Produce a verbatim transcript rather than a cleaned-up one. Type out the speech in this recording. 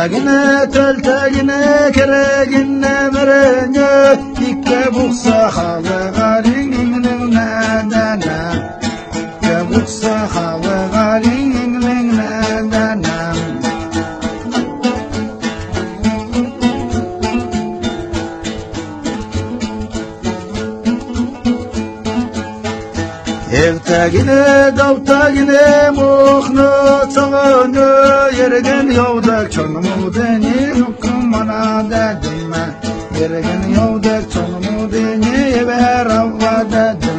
ཨ་གི་ན་ཏལ་ཏ་གི་ན་ཁ་ར་གི་ན་མ་ར་ཉ་ཡི་ཀ་བུག་ས་ཧ་ལ་ཧ་རི་ངི་ངི་ན་ན་ན་ན། ཀ་བུག་ས་ཧ་ལ་ཧ་རི་ངི་ངི་ན་ན་ན་ན། ཨེག་ཏ་གི་ནེ་དབ་ཏ་གི་ནེ་མོ་ཁ་ནོ་ཚ་ནོ་ཡེར་གན་ཡོ་དག་ཆོ་ནོ་མོ་དེ་ནི་ལུག་ཁ་མ་ན་དེ་དེ་མ། ཡེར་གན་ཡོ་དག་ཆོ་ནོ་མོ་དེ་ནི་ཡེ་བེ་ར་བ་དེ།